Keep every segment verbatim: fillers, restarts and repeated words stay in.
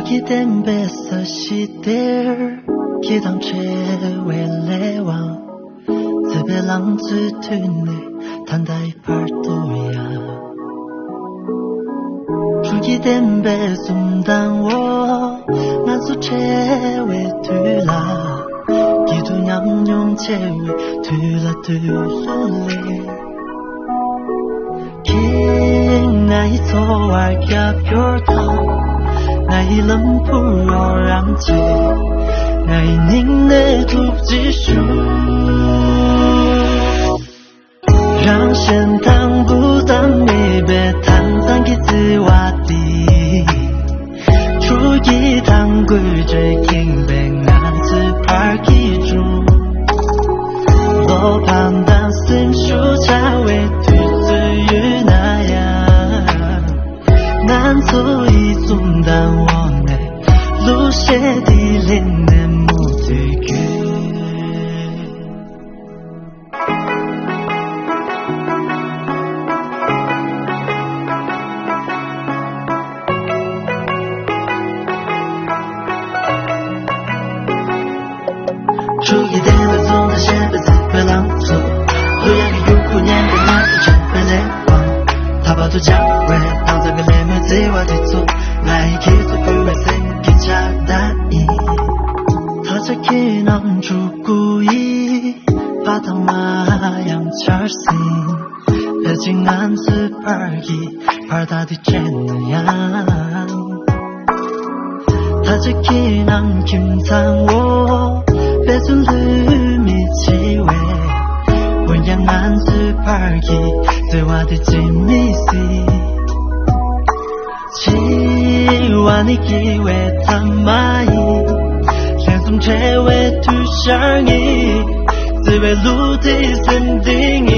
ཀྱི་བདེན་པའི་ས་གཞི་དེར། ཁྱེད་དང་འཕྲད་པའི་ལས་དབང་། བརྩེ་བའི་ལང་ཚོའི་མཐུད་ནས། ད་ལྟའི་བར་དུ་ཡང་། སྤྲུལ་སྐྱེས་བསྟན་པའི་འཛུམ་མདངས་འོག་ང་ཚོ་འཕྲད་པའི་དུས་ལ། སྐྱིད་སྡུག་མཉམ་མྱོང་བྱེད་པའི་དུས་ལ་དུས་སུ་སླེབས། ཁྱེད་ངའི་འཚོ་བར་རྒྱབ་སྐྱོར་དང་། ངའི་ལམ་བུར་རོགས་རམ་བྱེད། ངའི་སྙིང་ནས་ཐུགས་རྗེ་ཞུ། རང་གཞན་དང་པོ་ཙམ་མེད་པའི་དྭངས་གཙང་གི་བརྩེ་བ་འདི། ཆུ་སྐྱེས་དང་སྐུད་འདྲ་ཁེངས་པའི་ང་ཚོའི་བར་གྱི་སྒྲུང་། བློ་ཕམ་དང་སེམས་ཤུགས་ཆག་པའི་དུས་ཚོད་ཡོད་ན་ཡང་། ང་ཚོ་ཡི་འཛུམ་མདངས་འོག་ནས། གླུ་གཞས་འདི་ལེན་ནས་མུ་མཐུད་སྐྱོད། ཆུ་ཡི་གདན་ལ་བཟུང་ནས་བཞད་པའི་བརྩེ་བའི་ལང་ཚོ། གླུ་དབྱངས་ཀྱི་ཡུལ་གུ་སྙན་པའི་ང་ཚོ་འཕྲད་པའི་ལས་དབང་། ད་བར་དུ་འཆར་བའི་དྭངས་གཙང་གི་ལད་མོའི་བརྩེ་བ་དེ་ཚོ། ང་ཡིས་ཁྱེད་ཚོར་ཕུལ་བའི་སེམས་ཀྱི་ཕྱག་རྟགས་ཡིན། ད་ཆ་ཁྱེད་རྣམས་ཕྲུ་གུ་ཡི་ཕ་དང་མ་ཡང་ཆགས་ཟིན། ཕལ་ཆེར་ང་ཚོའི་བར་གྱི་བར་ཐག་དེ་བཅད་ན་ཡང་། ད་ཆ་ཁྱེད་རྣམས་ཁྱིམ་ཚང་འོག་དཔེ་མཚོན་ལྷོད་མི་བྱེད་པས། འོན་ཀྱང་ང་ཚོའི་བར་གྱི་བརྩེ་བ་དེ་བརྗེད་མི་སྲིད། འཆི་བ་ནི་སྐྱེ་བའི་མཐའ་མ་ཡིན། ལན་གསུམ་འཕྲད་པའི་དུས་ཤར་ངེས། བརྩེ་བའི་གླུ་དེ་སེམས་གཏིང་ནས།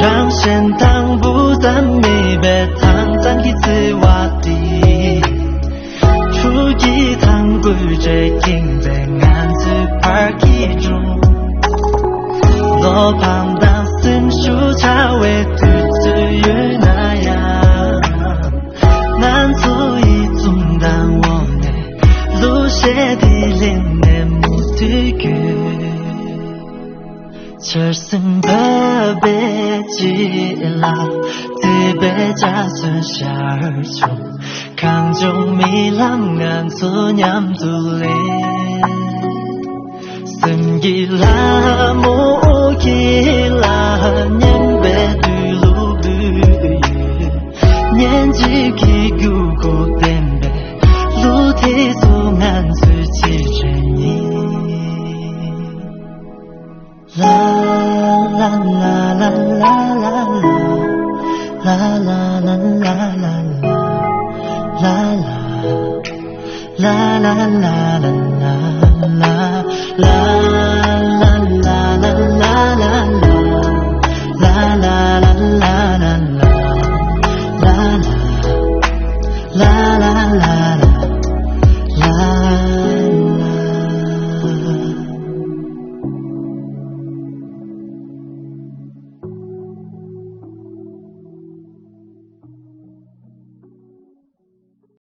རང་གཞན་དང་པོ་ཙམ་མེད་པའི་དྭངས་གཙང་གི་བརྩེ་བ་འདི། ཆུ་སྐྱེས་དང་སྐུད་འདྲ་ཁེངས་པའི་ང་ཚོའི་བར་གྱི་སྒྲུང་། བློ་ཕམ་དང་སེམས་ཤུགས་ཆག་པའི་དུས་ཚོད་ཡོད་ན་ཡང་། ང་ཚོ་ཡི་འཛུམ་མདངས་འོག་ནས། གླུ་གཞས་འདི་ལེན་ནས་མུ་མཐུད་སྐྱོད། ཆར་ཟིམ་བབས་པའི་རྗེས་ལ། བརྩེ་བའི་འཇའ་ཚོན་ཤར་བྱུང་། གངས་ལྗོངས་རྨི་ལམ་ང་ཚོ་མཉམ་དུ་ལེན། སེམས་ཀྱི་ལྷ་མོ་ཁྱེད་ལ་སྙན་པའི་འདུད་ལུགས་འདུད་ཡོད། སྙན་འཇེབས་ཀྱི་མགྱོགས་པོ་ལྡན་པའི་གླུ་དེ་ཚོ་ང་ཚོའི་ཕྱིར་དྲན་ཡིན། ལ་ལ་ལ།